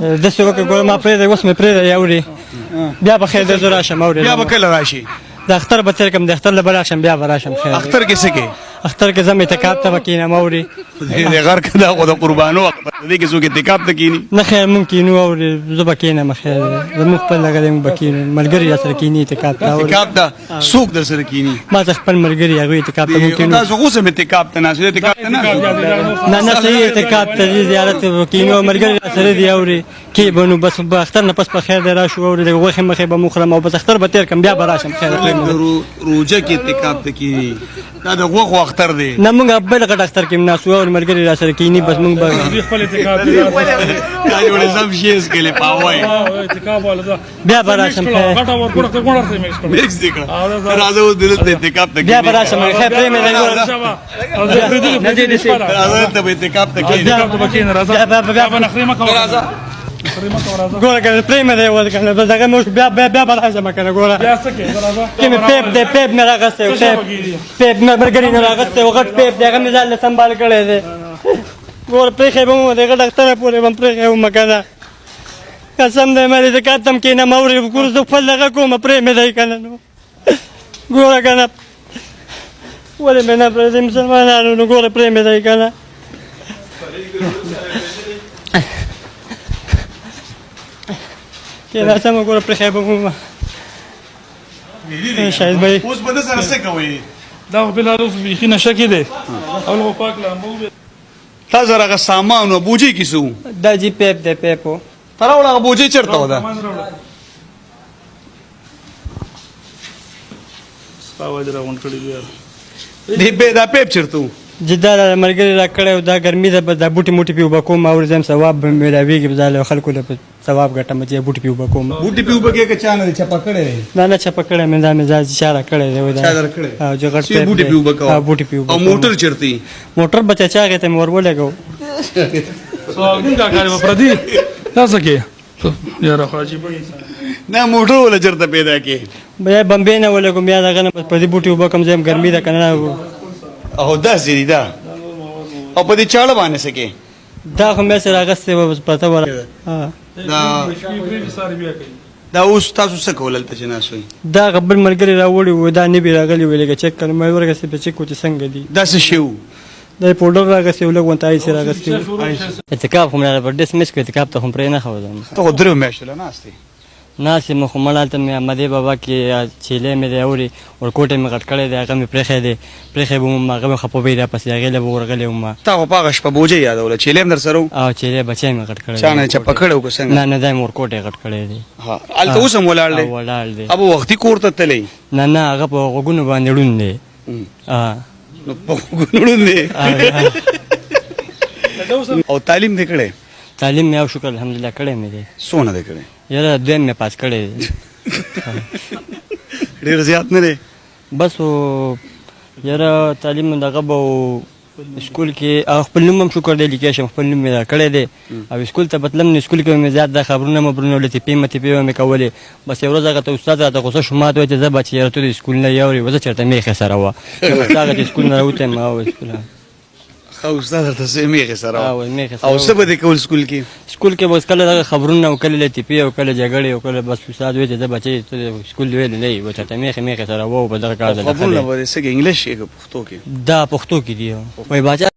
داسې وکړه ګوره ما پرېږدی، اوس مې پرېږدی اوري، بیا به خیر دی، زه راشم اوري. بیا به کله راشي؟ د اختر به تېر کړم، د اختر له به راشم، بیا به راشم خیر. اختر کې څه کې؟ اختر کې ځم اعتکاف ته به کښېنم اوري. دې غر که دا خو د قربانو اختر دی، کې څوک اعتکاف ته کښېني؟ نه خیر، مونږ کښېنو اوري، زه به کښېنم خیر دی، زموږ خپل دغه دی، مونږ به کښېنو، ملګري را سره کښېني اعتکاف ته اوري. اعتکاف ته څوک در سره کښېني؟ ما ته خپل ملګري هغوی اعتکاف ته مونږ کښېنو. تاسو خو اوس هم اعتکاف ته ناست یئ، اعتکاف ته ناست نه نه، صحیح اعتکاف ته ځي، زیارت ته به کښېنو، ملګري را سره دي اوري، کې به نو بس به اختر نه پس په خیر دی راشو اوري، د غوښې مخې به مو خورم او بس اختر به تېر کړم، بیا به راشم خیر. روژه کې اعتکاف ته کښېني، دا د غوښو اختر دی. نه، مونږ بل غټ اختر کې ناست یو، ملګري را سره کښېني، بس مونږ به خپل اعتکاف دی. دا جوړې سم شي اسکلې پاوای. اعتکاف والا دا بیا به راشم خیر. غټه ورکړه ته غوړه ته مکس کړه، مکس دې کړه، راځه اوس دلته اعتکاف ته. بیا به راشم خیر، پرې مې دی ګوره. راځه ته به اعتکاف ته کښېنې. اعتکاف ته به کښېنې، راځه، بیا به نخرې مه کوه، راځه ګوره کنه، پرې مې دی ول کنه، بس هغه مې بیا بیا بیا به راشم کنه. ګوره بیا څه کوې؟ راځه. کې مې پیپ دی، پیپ مې راغستی و، پیپ پیپ مې ملګري نه راغستی و، غټ پیپ دی، هغه مې ځان له سنبال کړی دی. ګوره پرېښی به مو دی، غټ اختره پورې به م پرېښی وم که نه، قسم دی مې د کار تم کښېنم اوري، ګوره زه خپل دغه کومه، پرې مې دی که نه. نو ګوره که نه، ولې مې نه پرېږدي مسلمانانو؟ نو ګوره پرې مې دی که نه. کېناستم، ګوره پرېښی به وم شاهد بھائی. اوس به د سره څه کوئ؟ دا خو بلال اوس بیخي نشه کې دی، اول خو پاک لامبو. تا سره هغه سامان او بوجۍ کې څه وو؟ دا جی پیپ دی، پیپ و. ته راوړه هغه بوجۍ، چېرته وه دا؟ ستا ولې راغونډ کړي دي؟ دې دا پیپ چېرته وو؟ چې دا ملګري را کړی او دا ګرمي ده، بس دا بوټي موټي پې اوبه کوم او زم ثواب به ملاویږي، به دا خلکو له ثواب ګټم چې بوټي پې اوبه کوم. بوټي پې اوبه کې که چا نه دی چپه کړی دی؟ نه نه، چپه کړی مې، دا مې ځان چا را کړی دی. چا در کړی؟ او چې غټ چې بوټي پې اوبه کوه. بوټي پې اوبه. او موټر چېرته دی؟ موټر به چا هغې ته مې ور ولګو. سوالګین کاکا به پردي دا څه کې یاره، خو عجیبه انسان. نه، موټر ولا چېرته پیدا کې؟ بیا بمبې نه ولګوم، بیا دغه نه، بس په دې بوټي اوبه کوم، ځم ګرمي ده که نه. او داسې دي دا، او په دې چاړه باندې څه کې؟ دا خو مې سره اخیستې وه، بس پرته وره. دا دا اوس تاسو څه کول هلته چې ناست وئ؟ دا بل ملګري راوړي وو، دا نوي راغلي وو، لږه چک کړم، مې ورغسې په چک و چې څنګه دي. دا څه شی وو؟ دا پوډر راغستی و، لږ غونته ایسې راغستی وو. اعتکاف خو مې راله په ډسمس کړو، اعتکاف ته خو پرې نه ښودم. ته خو دریو میاشتو له ناست یې. ناست یم خو مړه، هلته مې احمدې بابا کې چیلې مې دی اوري، ورکوټی مې غټ کړی دی، هغه مې پرېښی دی، پرېښی به وم، هغه به خفه به یې راپسې، هغې له به ورغلی وم. تا خو په هغه شپه بوجۍ یادوله، چیلې هم در سره وو؟ او چیلې بچی مې غټ کړی. چا نه چپه کړی و که څنګه؟ نه نه، دا مې ورکوټی غټ کړی دی. هلته اوس هم ولاړ دی؟ ولاړ دی. هغه وختي کور ته تللی؟ نه نه، هغه په غوږونو باندې ړوند دی. نو په غوږونو ړوند دی. او تعلیم دې کړی؟ تعلیم مې او شکر الحمدلله کړی مې دی. څونه دې کړی؟ یاره دویم مې پاس کړی دی. ډېر زیات نه دی؟ بس یاره تعلیم دغه به سکول کې خپل نوم هم شکر دی لیکلی شم، خپل نوم مې دا کړی دی. او سکول ته به تلم، نو سکول کې به مې زیات دا خبرونه مبرونه لطیفې مطیفې به مې کولې. بس یوه ورځ هغه ته استاد راته غوسه شو، ما ته وایي چې ځه بچې، یاره ته د سکول نه یې اورې، وځه چېرته مېښې سره وه. بس هغه چې سکول نه راوتی یم او سکول. ښه استاد درته څه مېښې سره وه؟ او څه به دې کول سکول کې؟ سکول کې بس کله دغه خبرونه او کله لطیفې او کله جګړې او کله بس استاد وایي چې ځه بچې، ته د سکول ویلې نه یې، چېرته مېښې مېښې سره وه او په دغه کار. خبرونه به دې څه کې، انګلیش کې که پښتو کې؟ دا پښتو کې دي، وایي باچا.